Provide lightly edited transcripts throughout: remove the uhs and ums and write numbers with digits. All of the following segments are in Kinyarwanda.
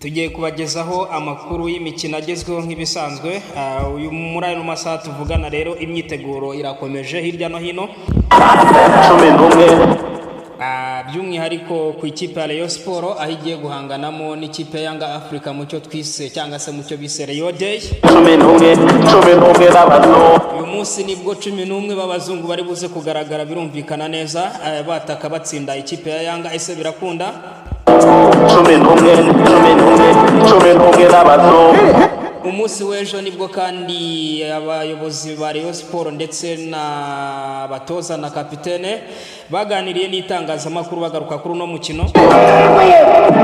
Tugiye kubagezaho amakuru y'imikino agezweho nk'ibisanzwe. Uyu muri ayo masaha tuvugana rero, imyiteguro irakomeje hirya no hino, 11. By'umwihariko ku ikipe ya Rayon Sport, aho igiye guhanganamo n'ikipe ya Yanga Africa mu cyo twise cyangwa se mu cyo bise Rayon Day. 11, 11 n'abazungu. Uyu munsi nibwo 11 b'abazungu bari buze kugaragara, birumvikana neza, bataka batsinda ikipe ya Yanga. Ese birakunda? 11, 11, 11 n'abazungu. Umunsi w'ejo nibwo kandi abayobozi ba Rayon Sport ndetse n'abatoza na kapitene baganiriye n'itangazamakuru, bagaruka kuri uno mukino.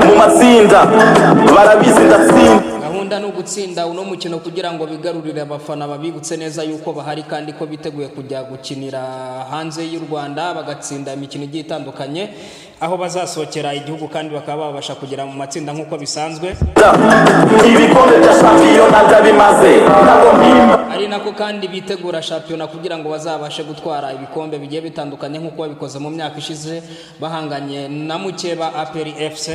Mu matsinda barabizi, ndatsinda. Gahunda ni ugutsinda uno mukino kugira ngo bigarurire abafana, babibutse neza yuko bahari kandi ko biteguye kujya gukinira hanze y'u Rwanda, bagatsinda imikino igiye itandukanye aho bazasohokera igihugu, kandi bakaba babasha kugera mu matsinda nk'uko bisanzwe. Ibikombe bya shampiyona ndabimaze, ntabwo mpimba. Ari nako kandi bitegura shampiyona kugira ngo bazabashe gutwara ibikombe bigiye bitandukanye nk'uko babikoze mu myaka ishize bahanganye na mukeba APR FC.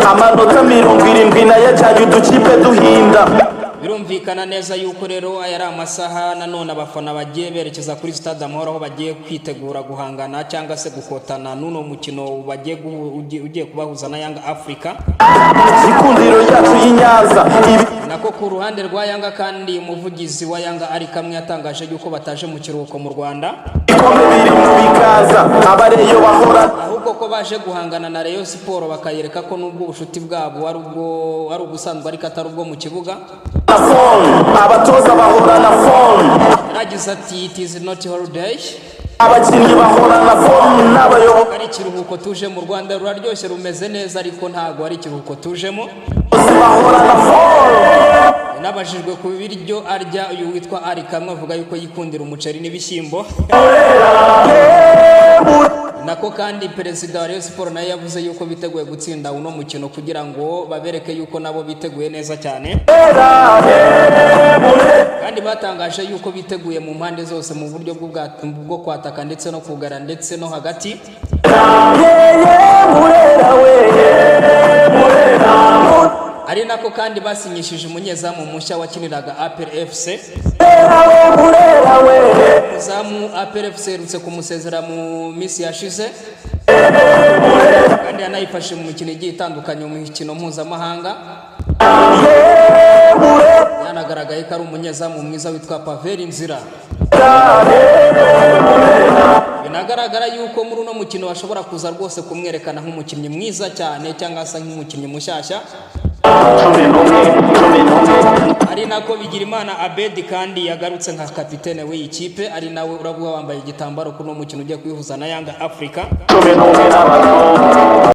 Amanota 70 nayo ajyanye udukipe duhinda. Birumvikana neza yuko rero aya ari amasaha nanone abafana bagiye berekeza kuri Stade Amahoro, aho bagiye kwitegura guhangana cyangwa se gukotana n'uno mukino bagiye ugiye kubahuza na Yanga Africa. Igikundiro yacu y'i Nyanza ibi. Nako ku ruhande rwa Yanga kandi, umuvugizi wa Yanga ari kamwe yatangaje yuko bataje mu kiruhuko mu Rwanda, Ibikombe biri mu biganza, abareyo bahora. ahubwo ko baje guhangana na Rayon Sport, bakayereka ko nubwo ubucuti bwabo ari ubwo ari ubusanzwe, ariko atari ubwo mu kibuga. Na phone, abatoza bahora na phone. Yaragize ati: "It is not holiday." Abakinnyi bahora na phone n'abayobozi. Ari ikiruhuko tuje mu Rwanda, ruraryoshye, rumeze neza, ariko ntabwo ari ikiruhuko tujemo. Bahora na phone. Yanabajijwe ku biryo arya. Uyu witwa Ari Kamwe avuga yuko yikundira umuceri n'ibishyimbo. Nako kandi perezida wa Rayon Sport nawe yavuze yuko biteguye gutsinda uno mukino kugira ngo babereke yuko nabo biteguye neza cyane, kandi batangaje yuko biteguye mu mpande zose, mu buryo bwo kwataka ndetse no kugara ndetse no hagati. Murera we. Ari nako kandi basinyishije umunyezamu mushya wakiniraga APR FC. Murera we, Murera we. Umuzamu APR FC iherutse kumusezera mu minsi yashize, kandi yanayifashe mu mikino igiye itandukanye, mu mikino mpuzamahanga. Yanagaragaye ko ari umunyezamu mwiza witwa Pavel Nzira. Binagaragara yuko muri uno mukino bashobora kuza rwose kumwerekana nk'umukinnyi mwiza cyane cyangwa se nk'umukinnyi mushyashya. 11, 11. Ari nako Bigirimana Abedi kandi yagarutse nka kapitene w'iyi kipe, ari nawe uravuga wambaye igitambaro kuri uno mukino ugiye kwihuza na Yanga Africa. 11 n'abazungu.